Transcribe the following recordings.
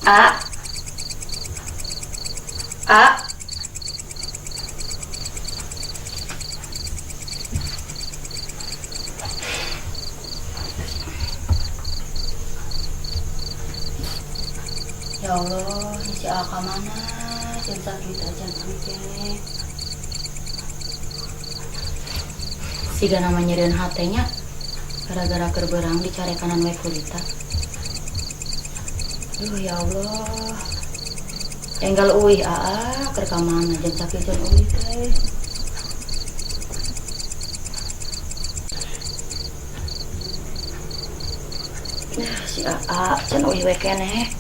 A. A. Ya Allah, ini si A ka mana? Jam sakitu aja kene. Siga nama nyerian hatenya gara-gara keur beurang dicarekanan we kulita. Duh ya Allah. Enggal uih aa keur ka mana jam sakitu uih teh. Nah, si aa can uih we keneh.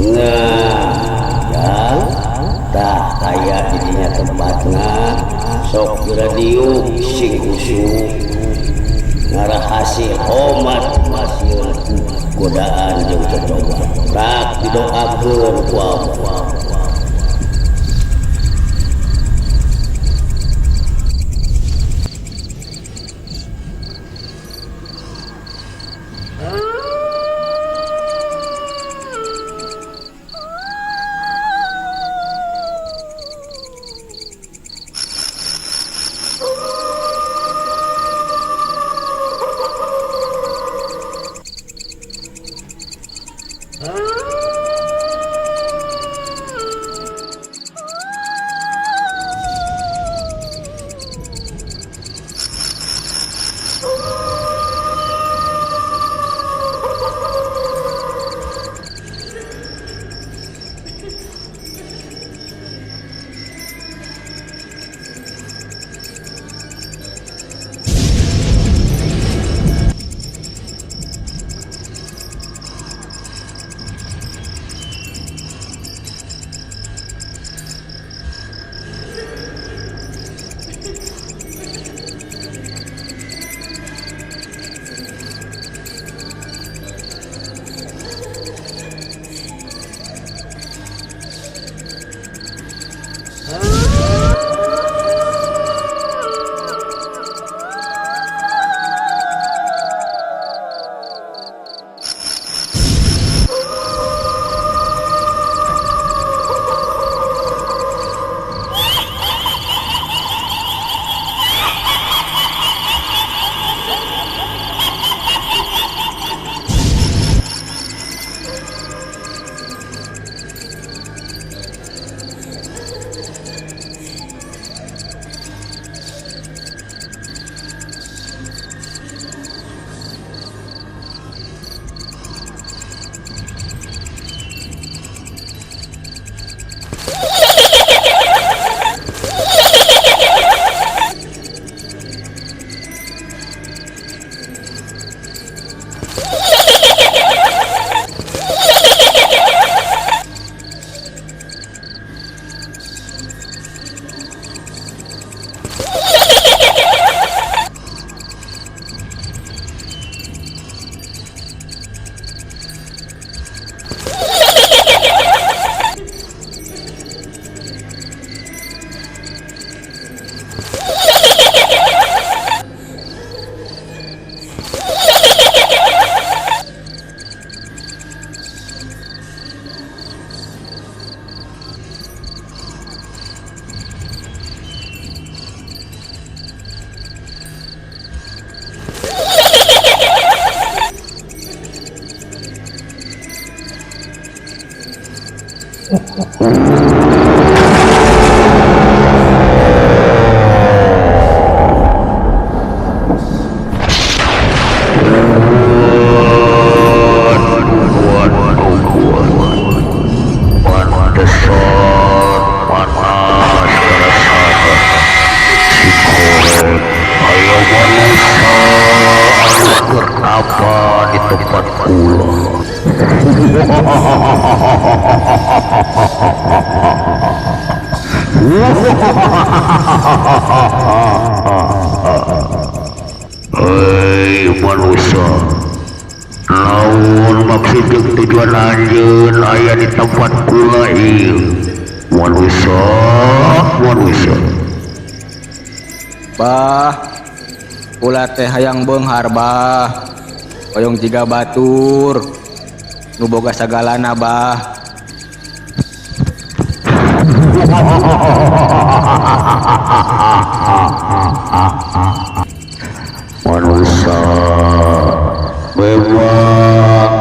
Nah, jang, tah aya di dinya tempatna sok di radio sing khusyuk ngarah hasil omat masieun godaan jeung cocoba rak didoakeun ku Allah. Apa di tempat kula? Hei manusia, Naon maksud jeung tujuan anjeun aya di tempat kula ieu? Manusia, manusia. Bah, kula teh hayang beunghar bah. Hoyong jiga batur. Nu boga sagalana bah. Manusia memang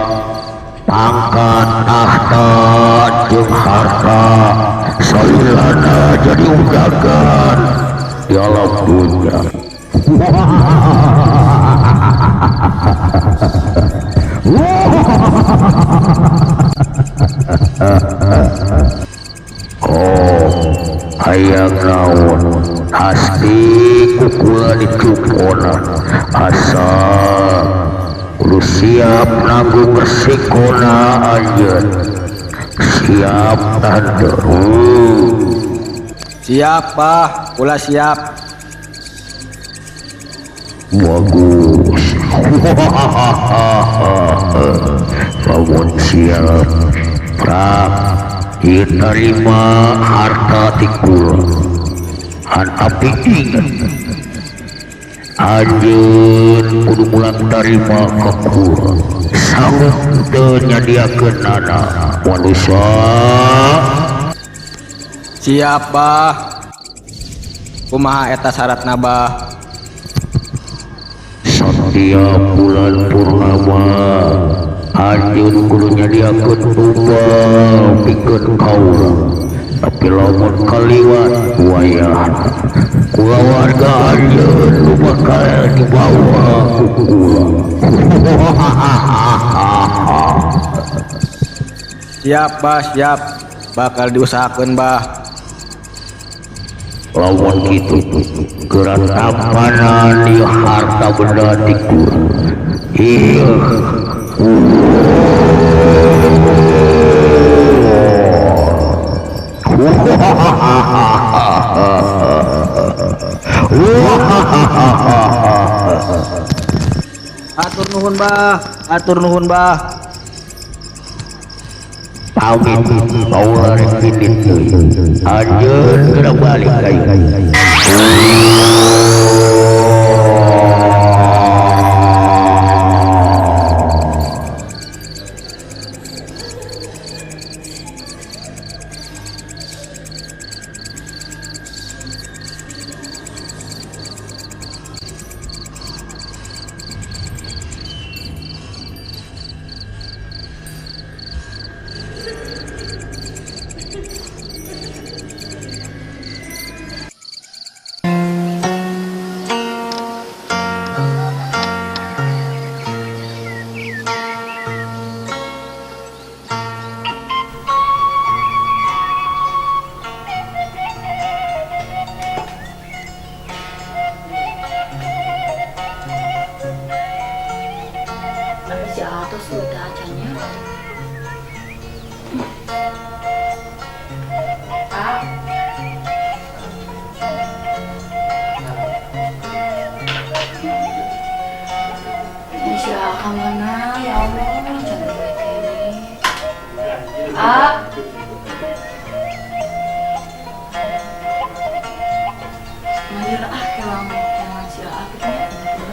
pangkat tahta jeung harta salilana jadi undagan di alam dunia. Oh, hayang naon pasti kukula dicupona asa kudu siap nanggung resikona anjeun. Siap tahan terus. Siap bah, kula siap. Bagus. Bangun siap. Prak ieu tarima harta ti kula. Han api inget anjeun kudu mulang tarima ka kula. Sanggup teu nyadiakeunana manusia. Siap bah. Kumaha eta syaratna bah? Setiap bulan purnama anjeun kudu nyadiakeun tumbal pikeun kaula. Tapi lamun kaliwat wayah kulawarga anjeun nu bakal dibawa ku kula. Siap bah, siap. Bakal diusahakeun bah. Lamun kitu geura tampanan ieu harta benda ti kula. Ieu Atur nuhun bah, atur nuhun bah. Pamit kaula rek indit deui. Anjeun geura balik ka ieu. Si Atos udah acanya. Ah. Si Aka mana? Ya Allah, cantik ini. Ah. Mandir ah kelang kelang si Aka gitu ya.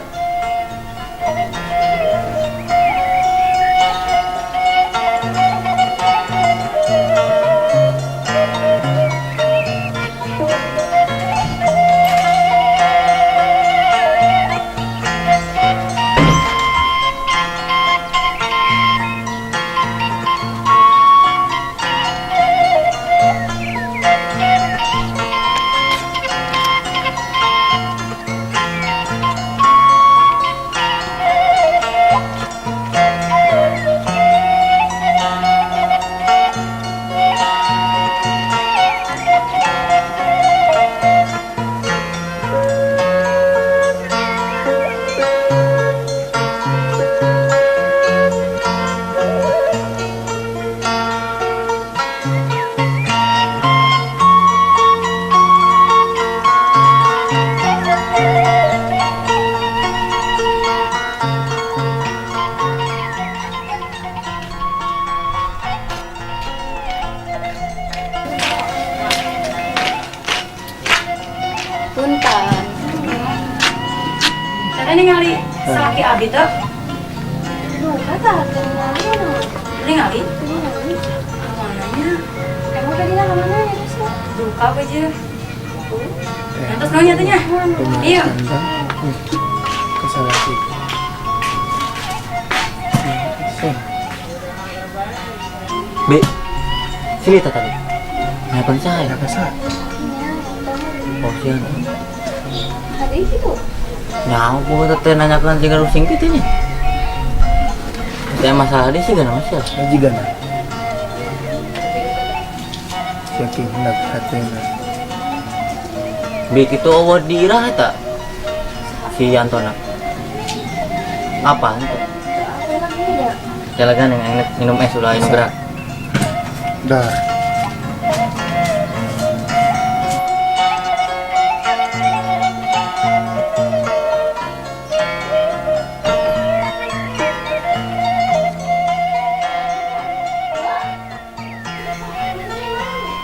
Abi teh? Duka tah tinggalin. Ningali? Tinggalin. Kamananya? Emang tadi lah kemana ya sih? Duka apa aja? Lantas naon nya teh nya? Iya. Kesalahan. B, sini tak tadi. Kenapa saya? Kenapa sah? Oh, sian. Tadi gitu. Nyawa gua teh nanyakan tinggal rusing gitu nih. Saya masalah dia sih gak nama sih. Majikan. Saking hendak hatena. B itu award di irah eta. Si Antona. Apa itu? Jalagan yang enak minum es ulah ini gerak. Dah.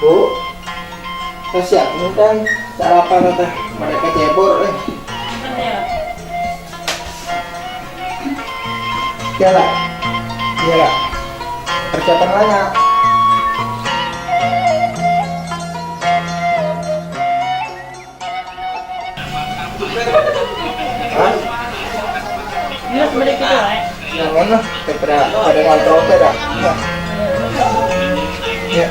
Bu, siap kan sarapan teh mereka cebor eh. Iya lah, iya lah. Persiapan banyak. Hah? Yang mana? Pada pada ngontrol teh dah. Ya.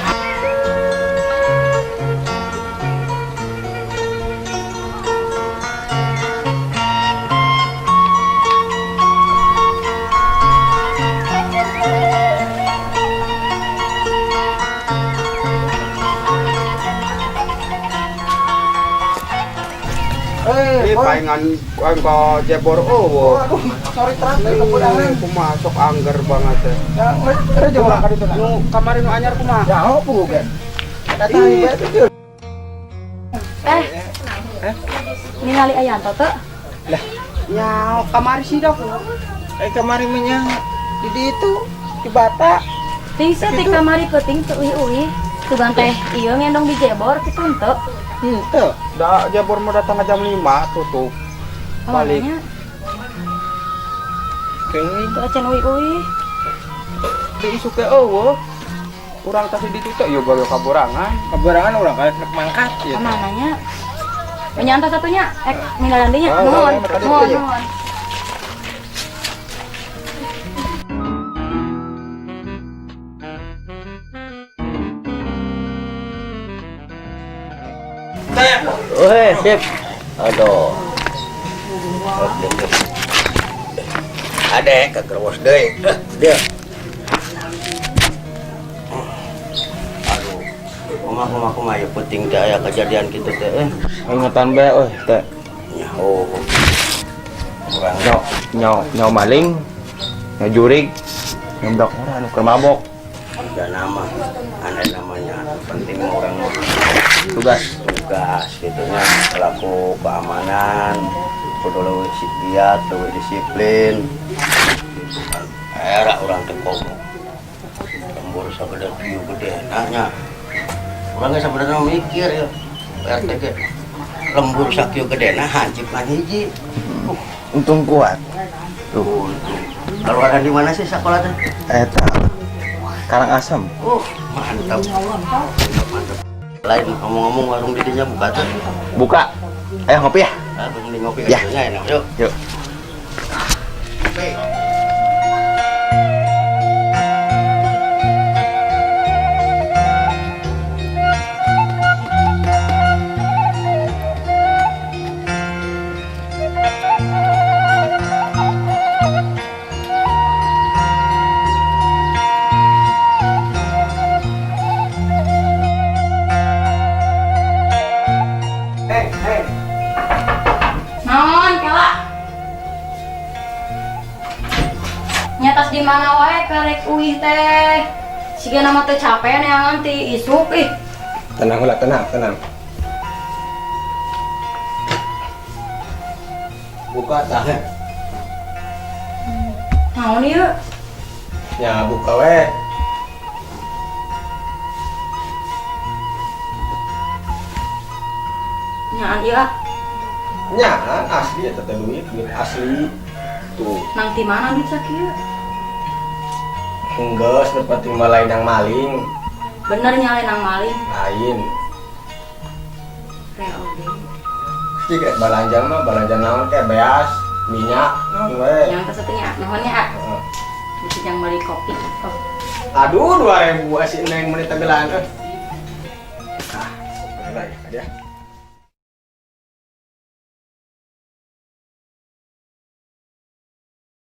Eh, palingan ka jebor oh. Aduh, sorry terakhir kepulangan. Kumaha sok angger banget teh. Ya, ada jauh ka ditu. Nu kamari nu anyar kumaha? Ya, oh, kan. Kata ieu. Eh. Ningali Ayanto teu? Lah, nya kamari sih dok. Eh kamari mah nya di ditu di Bata. Ting teh kamari peuting teu uih-uih. Tugan teh ieu ngendong di jebor kitu henteu. Henteu. Da jebor mau datang jam 5 tutup. Balik. Kayaknya Teu acan uih-uih. Di isuk teh eueuh. Urang tadi ditutup ya baru kaborangan. Kaborangan urang kayak rek mangkat ya. Kamananya? Menyanta satunya, ninggalan dinya. Nuhun, nuhun, nuhun. Oke, sip. Aduh. Adek ke gerwos deui. Dia. Aduh. Kumaha kumaha ya penting teh aya kejadian kitu teh. Ingetan bae euy teh. Nyaho. Urang Nyo nyo maling, nyo jurig, nyombrak urang anu keur mabok. Da nama, aneh namanya penting orang tugas tugas gitu nya pelaku keamanan kudu leuwih giat leuwih disiplin gitu kan. Era urang teh komo lembur sagede kieu gede nanya urang ge sabenerna mikir ya RT ge lembur sakieu gedena hancip mah hiji. Untung kuat tuh. Keluaran di mana sih sekolah teh? Eta Karangasem. Oh, mantap. Mantap, mantap. Lain ngomong-ngomong warung didinya buka tuh. Buka. Ayo ngopi ya. Ah, beli ngopi ya. Enak, yuk. Yuk. Oke. Naon kela? Nyatas di mana wae karek uih teh. Siga nama teh capek neangan ti isuk ih. Tenang lah, tenang, tenang. Buka tah. Naon ieu? Ya buka we. Nyaan ieu ah. Nyaan asli eta teh duit, duit asli. Gitu. Nang ti mana duit sakieu? Enggeus, nu penting mah lain yang maling. Bener nya lain nang maling? Lain. Rea oge. Jika balanja mah balanja naon teh, beas, minyak, naon we. Yang kesatunya nuhun ya. Heeh. Bisa jang beli kopi. Oh. Aduh, 2000 asih neng menit tampilan eh. Ah, lah ya, dia.